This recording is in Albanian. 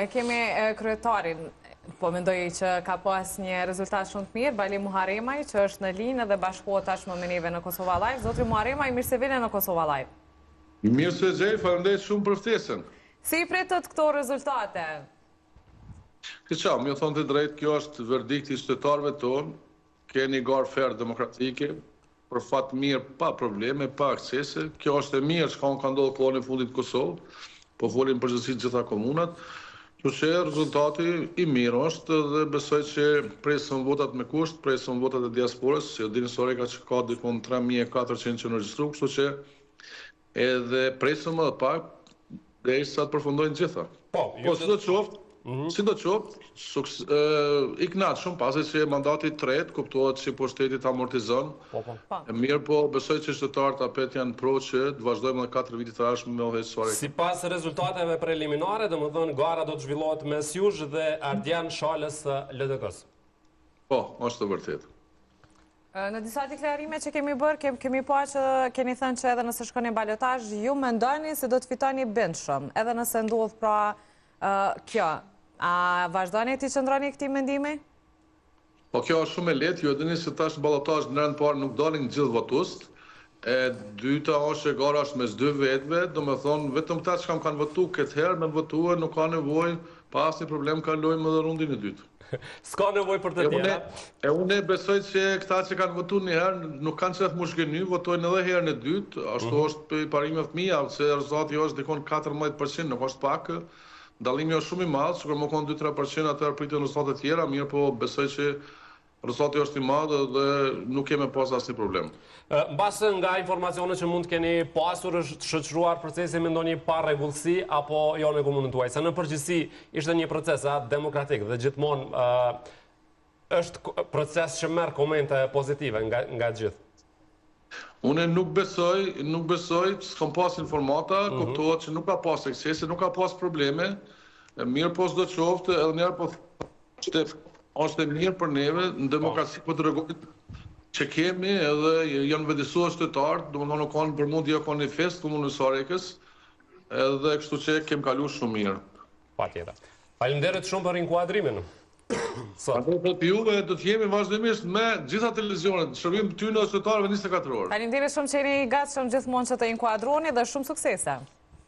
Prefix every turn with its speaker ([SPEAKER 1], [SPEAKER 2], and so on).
[SPEAKER 1] e kemi kryetarin, po mendoj që ka pas një rezultat shumë të mirë, Bali Muharremaj, që është në linjë dhe bashkohet tashmë me neve në Kosova Live. Zotri Muharremaj, mirë se vini në Kosova Live.
[SPEAKER 2] Mirë se ju gjej, faleminderit shumë për ftesën.
[SPEAKER 1] Si i pritët këto rezultate?
[SPEAKER 2] Këqa, me ju thonë të drejtë, kjo është verdikti i qytetarëve tonë, keni garë fer demokratike, për fat mirë pa probleme, pa ekscese, kjo është e mirë çka ka ndodhur kohën e fundit në Kosovë, po folim përgjithësi të gjitha komunat, kështu që rezultati i mirë është dhe besoj që presim votat me kusht, presim votat e diasporës, ju dini Suhareka që ka dikun 3400 që janë regjistruar, kështu që Edhe presim edhe pak derisa të përfundojnë të gjitha.
[SPEAKER 3] Po,
[SPEAKER 2] po sido qoftë, mm -hmm. sido qoftë, suks, e, i kënaqshëm pasi që mandati i tretë kuptohet që pushteti të amortizon.
[SPEAKER 3] Po, po.
[SPEAKER 1] po.
[SPEAKER 2] Mirë po, besoj që qytetarët apet janë pro që të vazhdojmë edhe 4 vitet e ardhshme me udhëheq
[SPEAKER 3] Suharekën. Sipas rezultateve preliminare, domethënë gara do të zhvillohet mes jush dhe Ardian Shalës së LDK-së.
[SPEAKER 2] Po, është e vërtetë.
[SPEAKER 1] Në disa deklarime që kemi bërë, kemi pa që keni thënë që edhe nëse shkoni balotazh, ju mendoni se do të fitoni bindshëm, edhe nëse ndodh pra kjo. A vazhdoni t'i qëndroni këtij mendimi?
[SPEAKER 2] Po kjo është shumë e lehtë, ju e dini se tash në balotazh në rend parë nuk dalin gjithë votuesit. E dyta është që gara është mes dy vetëve, domethënë vetëm këta që më kanë votu këtë herë me votu nuk ka nevojë, pa asnjë problem kalojmë edhe rundin e dytë.
[SPEAKER 3] S'ka nevojë për të tjera.
[SPEAKER 2] E unë besoj që këta që kanë votu një herë, nuk kanë qef m'u zhgënjy, votojnë edhe herën e dytë, ashtu mhm. është prej parimeve të mia, se rezultati është dikun 14%, nuk është pak, dallimi është shumë i madh, sikur me konë 2-3%, atëherë priten rezultate tjera, mirë po besoj që rezultati është i madh dhe nuk kemi pas asnjë
[SPEAKER 3] problem. Mbase nga informacionet që mund të keni pasur është shoqëruar procesi me ndonjë parregullsi apo jo në komunën tuaj, se në përgjithësi ishte një proces a, demokratik dhe gjithmonë është proces që merr komente pozitive nga nga gjithë.
[SPEAKER 2] Unë nuk besoj, nuk besoj, s'kam pas informata, mm -hmm. kuptohet që nuk ka pas ekscese, nuk ka pas probleme, mirë po sido qoftë, edhe njëherë po që është e mirë për neve, në demokraci po tregojmë që kemi edhe janë vetëdijsuar qytetarët, domethënë nuk kanë për mund jo kanë një festë komunës Suharekës, edhe kështu që kem kalu shumë mirë.
[SPEAKER 3] Patjetër. Faleminderit shumë për inkuadrimin.
[SPEAKER 2] Sot. Faleminderit juve, do të jemi vazhdimisht me gjitha televizionet, në shërbim të tyne qytetarëve 24 orë.
[SPEAKER 1] Faleminderit shumë që jeni i gatshëm gjithmonë që të inkuadroni dhe shumë suksese.